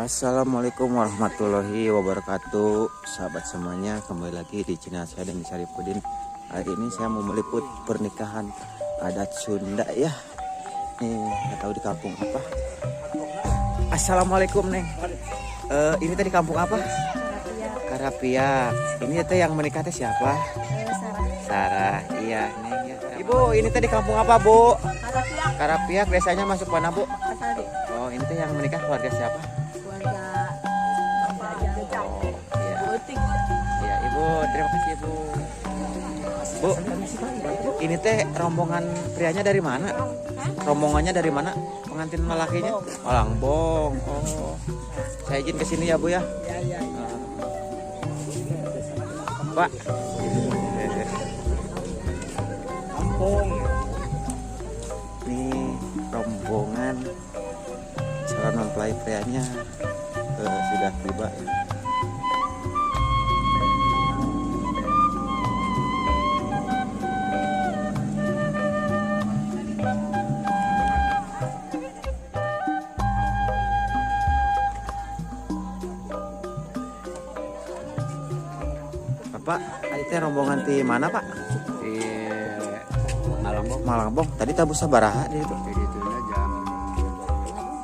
Assalamualaikum warahmatullahi wabarakatuh, sahabat semuanya. Kembali lagi di channel saya Deni Saripudin. Hari ini saya mau meliput pernikahan adat Sunda ya. Nih, nggak tahu di kampung apa. Assalamualaikum, Neng. Ini tadi kampung apa? Karapiak. Ini teh yang menikah teh siapa? Sarah. Sarah. Iya, Neng ya. Ibu, ini tadi kampung apa, Bu? Karapiak. Karapiak desanya masuk mana, Bu? Asal Oh, ini teh yang menikah keluarga siapa? Keluarga Bapak Jajang. Oh, iya. Utik. Ya, Ibu, terima kasih, Ibu. Bu, ini teh rombongan prianya dari mana? Rombongannya dari mana? Pengantin lelakinya? Malangbong. Oh. Saya izin ke sini ya, Bu ya. Ya, ya. Pak. Kampung. Ini rombongan calon mempelai prianya sudah tiba ya. Bapak, itu rombongan di mana, Pak? Di Malangbong. Malangbong. Tadi tabuh sabaraha di itu. Jadi itu jam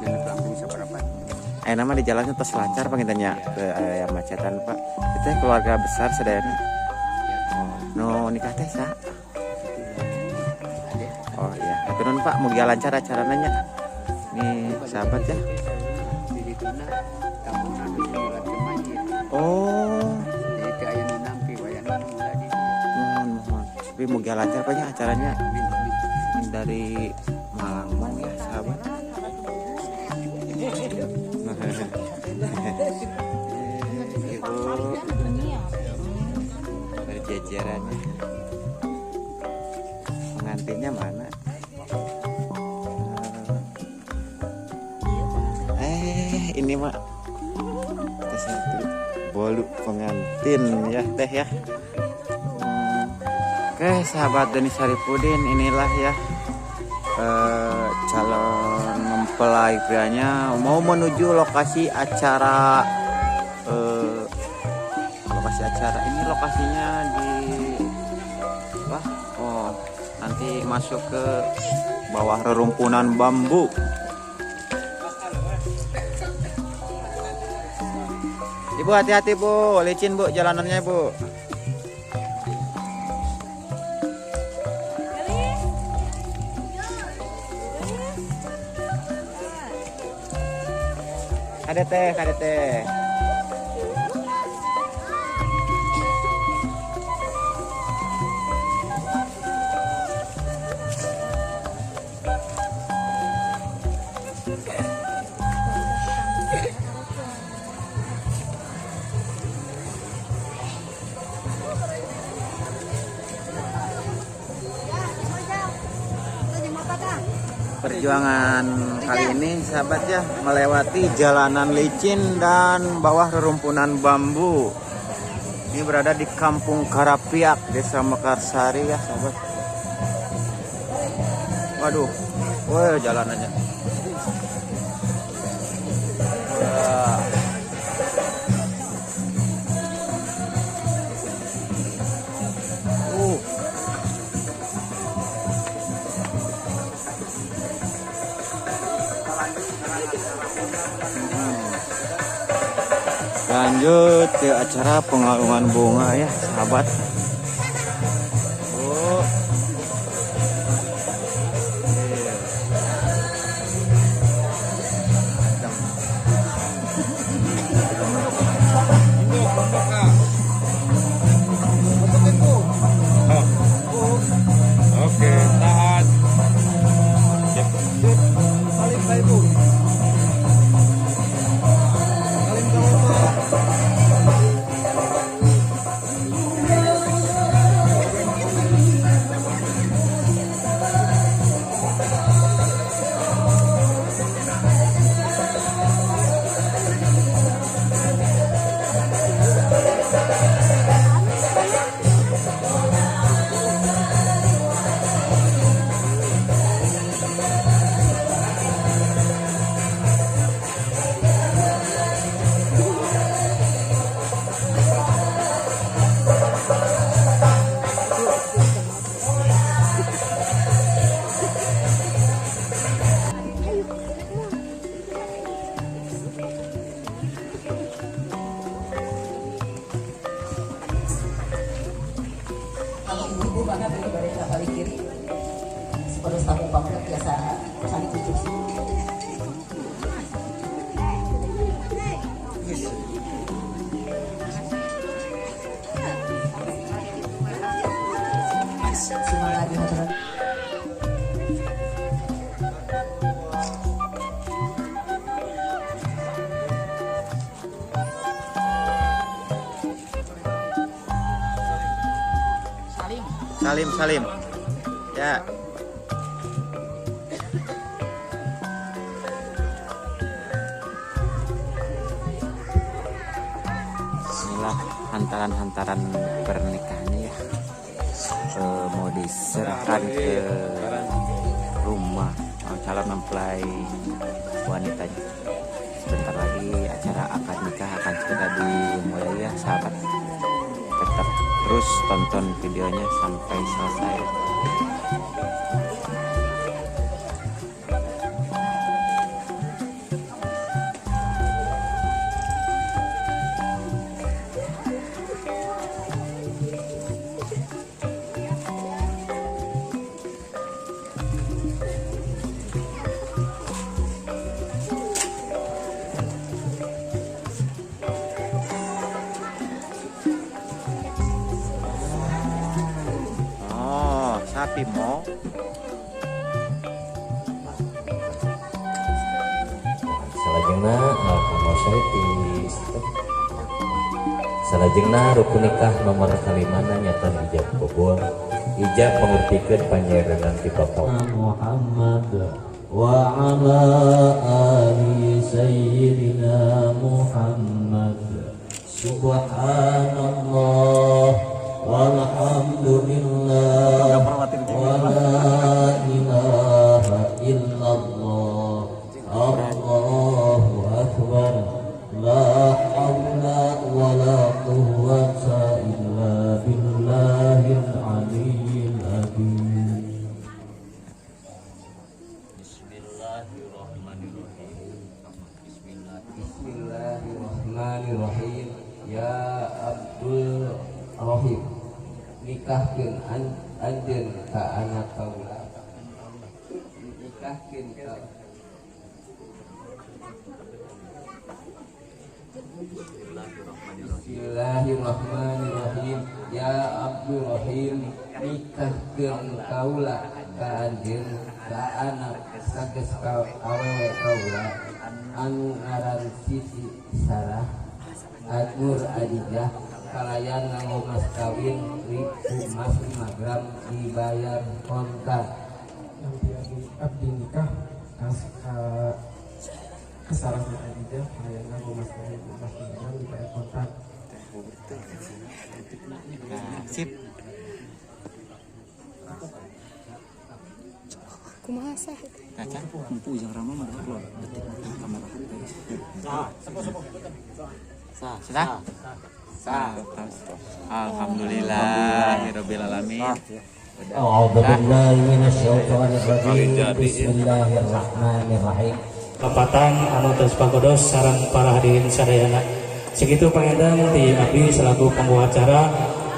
jam langkung seberapa? Nama di jalannya tos lancar panginten nya ke aya macetan, Pak. Itu keluarga besar sadayana. Ya. Oh, nu nikah teh sa? Oh iya, hatur nuhun, Pak, mugia lancar acaranya nya. Nih, sahabat ya. Di ditu tambuna nu mulai ke masjid. Oh, Jadi teu aya nu nampi wayahna nu mulai di. Mohon mohon. Tapi mugia lancar, Pak, nya acaranya. Amin amin. Ini dari Malangbong ya, sahabat. Ibu berjejerannya. Pengantinnya mana? Ini mak kita satu bolu pengantin ya, teh ya. Oke, sahabat Deni Saripudin, inilah ya calon mempelai prianya mau menuju lokasi acara. Lokasi acara ini lokasinya di wah, oh, nanti masuk ke bawah rerumpunan bambu. Ibu hati-hati, Bu, licin, Bu, jalanannya, Bu. Ada teh, ada teh. Perjuangan kali ini, sahabat ya, melewati jalanan licin dan bawah rerumpunan bambu. Ini berada di Kampung Karapiak, Desa Mekarsari ya, sahabat. Waduh, wah jalanannya. Wah. Lanjut ke acara pengalungan bunga ya, sahabat. Bu. Iya. Oke, tahan. Salim, salim. Ya. Inilah hantaran-hantaran pernikahannya ya. Mau diserahkan ke rumah calon mempelai wanitanya. Sebentar lagi acara akad nikah akan segera dimulai ya sahabat. Tetap terus tonton videonya sampai selesai. Sapi mo. Salajengna salajengna rukun nikah nomor kalimana nyata ijab kabul. Ijab mengurtikeun panyerenan ti Bapa Muhammad wa ala ali sayyidina Muhammad. Subhanallah walhamdulillah wa la ilaha illallah Allahu akbar la hawla wa la quwwata illa billahil aliyyil azim. Bismillahirrahmanirrahim. Bismillahirrahmanirrahim. Ya Abdul Rohim, nikahkeun anjeun ka anak kaula. Nikahkeun ka Bismillahirrahmanirrahim. Ya Abdul Rohim, nikahkeun kaula ka anjeun ka anak sages awewe kaula anu ngaran Siti Sarah Nur Adijah kalayan nganggo mas kawin emas 5 gram dibayar kontan. Nanti abdi nikah ke Sarah Nur Adijah kalayan nganggo mas kawin emas 5 gram dibayar kontan. Nah, sip. Kumaha sah? Kaca, mampu ujang rama mah upload detik kamera HP. Sah, sah, sah. Sah. Alhamdulillahirabbil alamin. A'udzubillahi minasyaitonir rajim. Bismillahirrahmanirrahim. Kapatan anu tos pagodos sareng para hadirin sadayana. Segitu pangendang ti abdi selaku pembawa acara.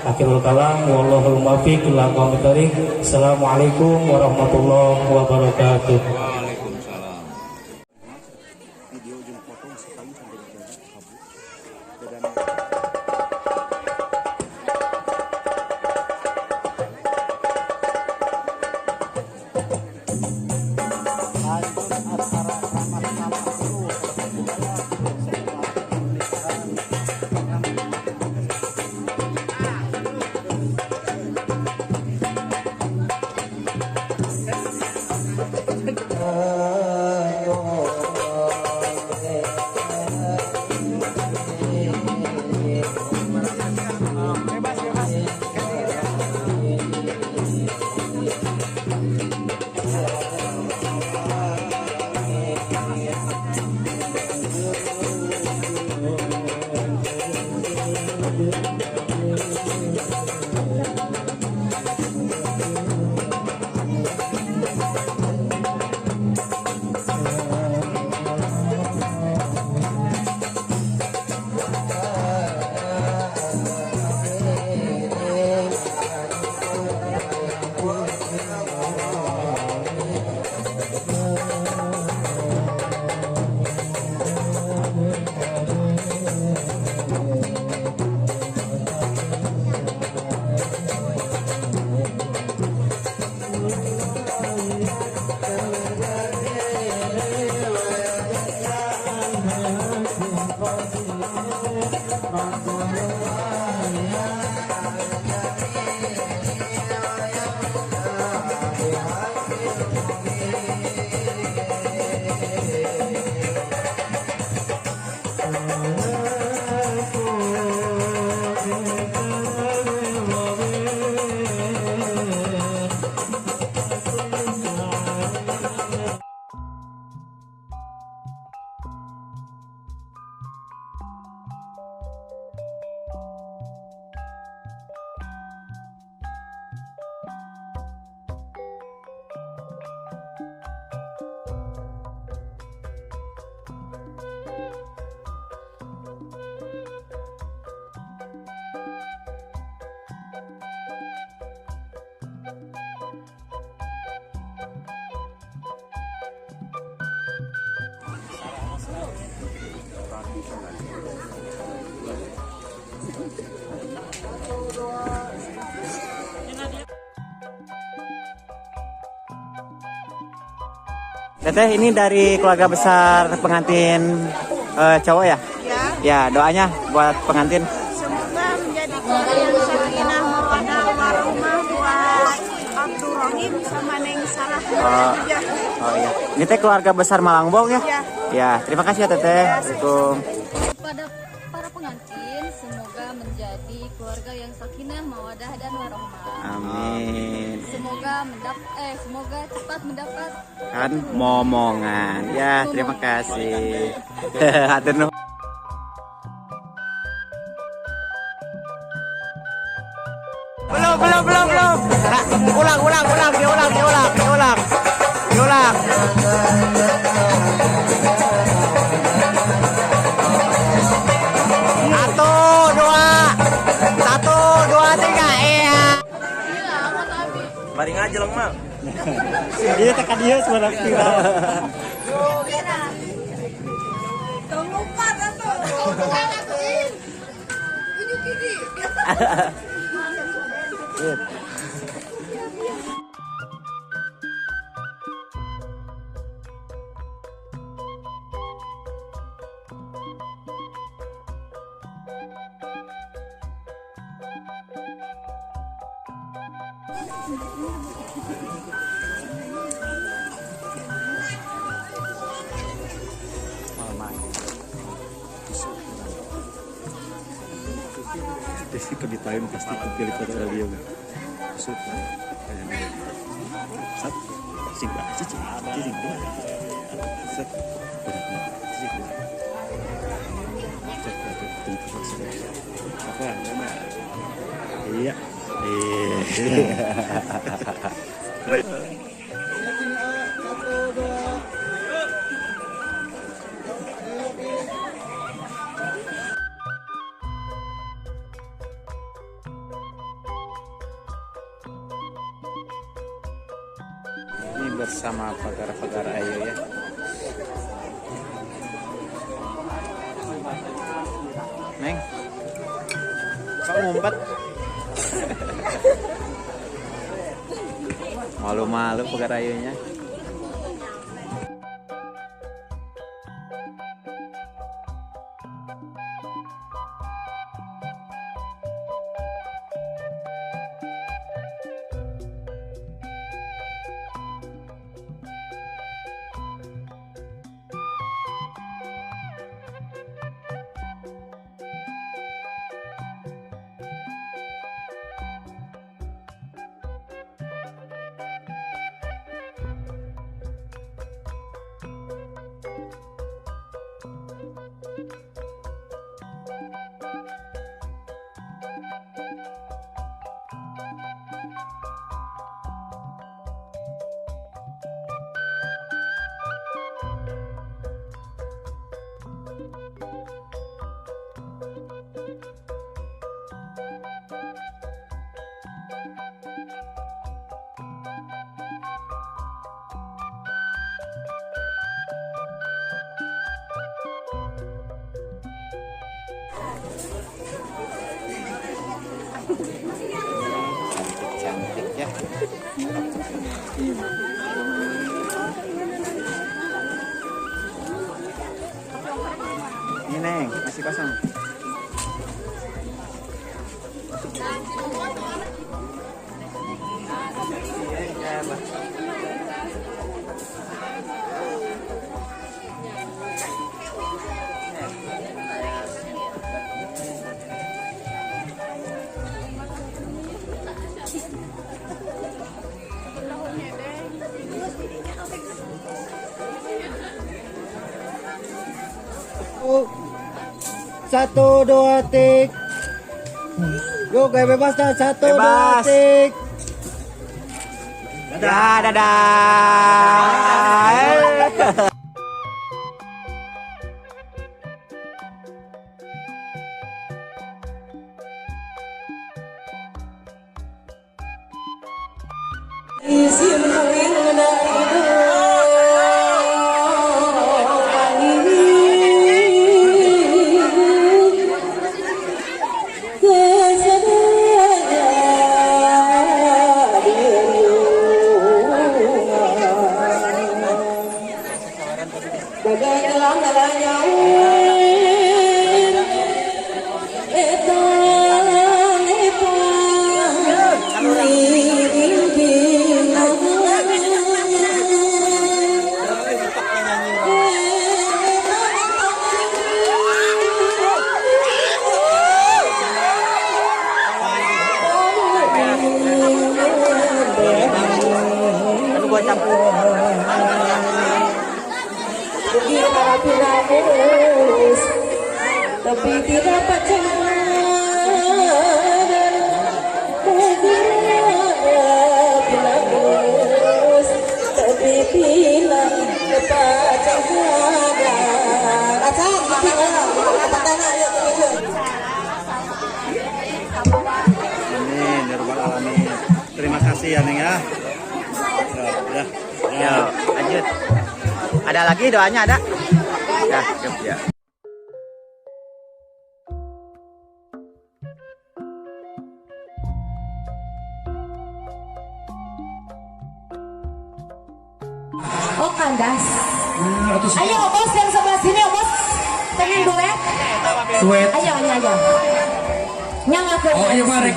Akhirul kalam wallahul muwaffiq ila aqwamit thoriq. Assalamualaikum warahmatullahi wabarakatuh. Waalaikumsalam. Video jeung potong sekali sampai dijaga kabur. Teteh, ini dari keluarga besar pengantin cowok ya? Ya. Ya, doanya buat pengantin. Semoga menjadi keluarga yang sakinah mawaddah warahmah buat Abdurrahim sama Neng Sarah. Oh, oh iya. Ini teh keluarga besar Malangbong ya? Ya. Ya, terima kasih ya Teteh. Ya, Assalamualaikum. Kepada para pengantin, semoga menjadi keluarga yang sakinah, mawadah dan warahmah. Amin. Semoga cepat mendapat kan momongan. Ya, terima kasih. Hatur nuhun. Belum, belum, belum, belum. Nah, ulang, ulang, ulang, diulang, diulang, diulang. Diulang. Satu, dua. Satu, dua, tiga. Iya. Mari ngajeleng mah. Dia tekan dia sebenarnya viral. Tong lupa atuh. Tunjuk gigi. Pasti kebitain pasti pilih kota dia. Sat, sing cicing, cicing dua, set, cicing dua, apa nama? Iya, iya. Ini bersama pagar-pagar ayo ya. Neng, kok ngumpet? Malu-malu pagar ayonya. Cantik-cantik ya. Ini Neng, masih kosong. Satu, dua, tiga. Yuk, kayak bebas dah. Satu, bebas. Dua, tiga. Dadah, dadah. Bagai nyaur etan etan miring. Anu gua campur. Tapi tidak pacaran, tapi bila pacaran. Amin, ya rabbal alamin. Terima kasih ya, Neng ya. Ya, ya. Yo, lanjut. Ada lagi doanya ada? Ya, siap ya. Oh, kandas. Ayo bos yang sebelah sini, bos. Pengen duet? Duet. Ayo, ayo, ayo. Yang aku. Oh, ayo Marek.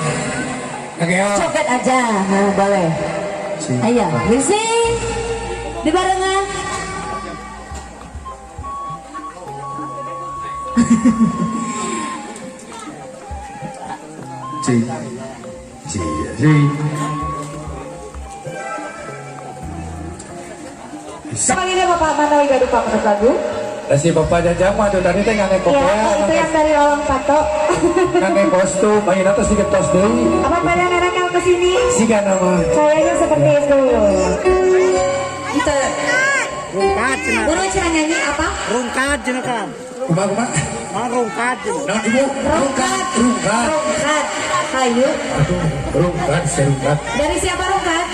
Oke, Copet aja, nah, boleh. Ayo, misi. Dibarengan. C C C. Panggilnya Bapak Manawi gaduh pamerut lagu. Si Bapak Jajang mah tuh tadi teh ngane Ya, kopea, itu yang dari Olang Pato. Ngane kostum, ayeuna teh sedikit tos deui. Apa pada nakal ke sini? Siga nama. Kayaknya seperti itu. Itu. Rungkat cenah. Guru cara nyanyi apa? Rungkat cenah kan. Kumaha kumaha? Mah rungkat cenah. Naon ibu? Rungkat, rungkat. Rungkat. Hayu. Aduh, rungkat, serungkat. Dari siapa rungkat?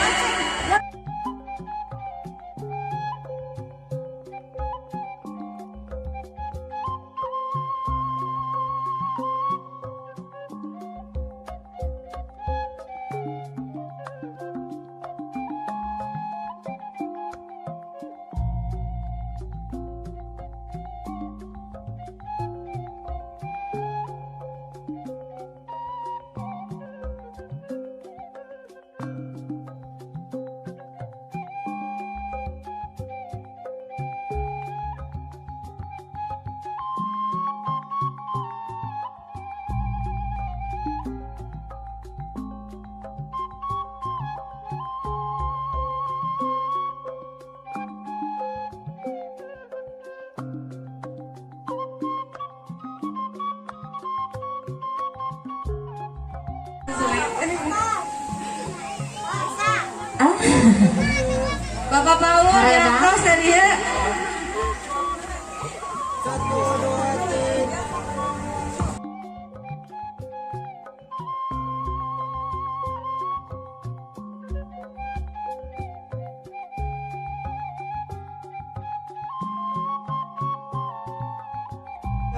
Bapak Paul, ya terus dari ya.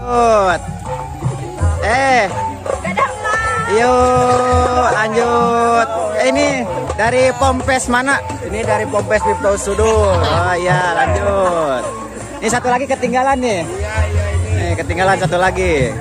Lanjut. Yuk, lanjut. Ini dari Pompes mana? Ini dari Pompes Miftahul Sudur. Oh iya, lanjut. Ini satu lagi ketinggalan nih. Nih, ketinggalan satu lagi.